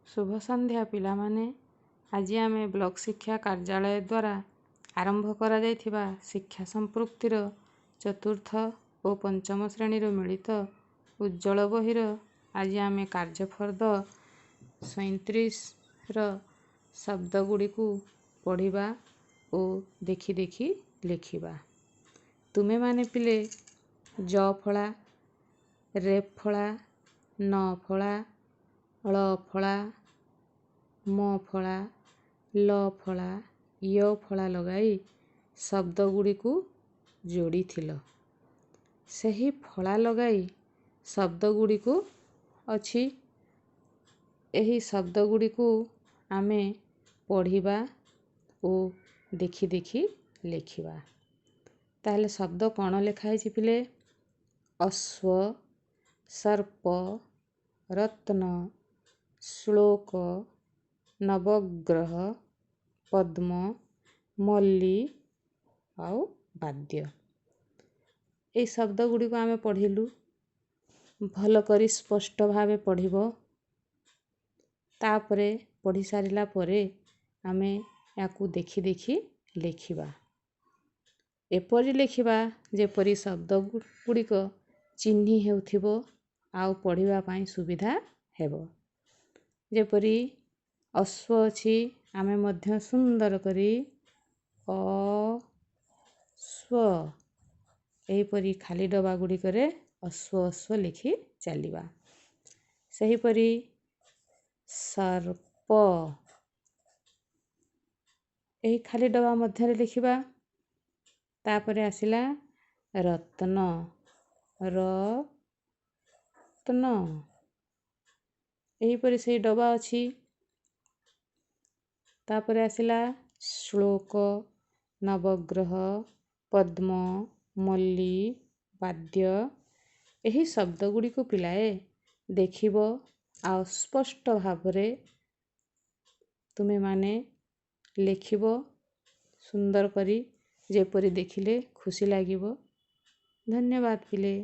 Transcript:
ଶୁଭ ସନ୍ଧ୍ୟା ପିଲାମାନେ। ଆଜି ଆମେ ବ୍ଲକ ଶିକ୍ଷା କାର୍ଯ୍ୟାଳୟ ଦ୍ୱାରା ଆରମ୍ଭ କରାଯାଇଥିବା ଶିକ୍ଷା ସମ୍ପୃକ୍ତିର ଚତୁର୍ଥ ଓ ପଞ୍ଚମ ଶ୍ରେଣୀର ମିଳିତ ଉଜ୍ଜ୍ୱଳ ବହିର ଆଜି ଆମେ କାର୍ଯ୍ୟଫର୍ଦ୍ଦ 37ର ଶବ୍ଦ ଗୁଡ଼ିକୁ ପଢ଼ିବା ଓ ଦେଖି ଦେଖି ଲେଖିବା। ତୁମେମାନେ ପିଲେ ଜ ଫଳା, ରେ ଫଳା, ନ ଫଳା, ଳ ଫଳା, ମ ଫଳା, ଲ ଫଳା, ୟ ଫଳା ଲଗାଇ ଶବ୍ଦ ଗୁଡ଼ିକୁ ଯୋଡ଼ିଥିଲ। ସେହି ଫଳା ଲଗାଇ ଶବ୍ଦ ଗୁଡ଼ିକୁ ଅଛି। ଏହି ଶବ୍ଦ ଗୁଡ଼ିକୁ ଆମେ ପଢ଼ିବା ଓ ଦେଖି ଦେଖି ଲେଖିବା। ତାହେଲେ ଶବ୍ଦ କ'ଣ ଲେଖା ହେଇଛି ପିଲେ? ଅଶ୍ୱ, ସର୍ପ, ରତ୍ନ, ଶ୍ଳୋକ, ନବଗ୍ରହ, ପଦ୍ମ, ମଲ୍ଲି ଆଉ ବାଦ୍ୟ। ଏଇ ଶବ୍ଦ ଗୁଡ଼ିକୁ ଆମେ ପଢ଼ିଲୁ। ଭଲ କରି ସ୍ପଷ୍ଟ ଭାବେ ପଢ଼ିବ। ତାପରେ ପଢ଼ି ସାରିଲା ପରେ ଆମେ ୟାକୁ ଦେଖି ଦେଖି ଲେଖିବା। ଏପରି ଲେଖିବା ଯେପରି ଶବ୍ଦ ଗୁଡ଼ିକ ଚିହ୍ନି ହେଉଥିବ ଆଉ ପଢ଼ିବା ପାଇଁ ସୁବିଧା ହେବ। ଯେପରି ଅଶ୍ୱ ଅଛି, ଆମେ ମଧ୍ୟ ସୁନ୍ଦର କରି ଅ ସ୍ୱ ଏହିପରି ଖାଲି ଡବା ଗୁଡ଼ିକରେ ଅଶ୍ୱ ଅଶ୍ୱ ଲେଖି ଚାଲିବା। ସେହିପରି ସର୍ପ, ଏହି ଖାଲି ଡବା ମଧ୍ୟରେ ଲେଖିବା। ତାପରେ ଆସିଲା ରତ୍ନ, ର ତ୍ନ, ଏହିପରି ସେଇ ଡବା ଅଛି। ତାପରେ ଆସିଲା ଶ୍ଳୋକ, ନବଗ୍ରହ, ପଦ୍ମ, ମଲ୍ଲି, ବାଦ୍ୟ। ଏହି ଶବ୍ଦ ଗୁଡ଼ିକୁ ପିଲାଏ ଦେଖିବ ଆଉ ସ୍ପଷ୍ଟ ଭାବରେ ତୁମେମାନେ ଲେଖିବ ସୁନ୍ଦର କରି, ଯେପରି ଦେଖିଲେ ଖୁସି ଲାଗିବ। ଧନ୍ୟବାଦ ପିଲେ।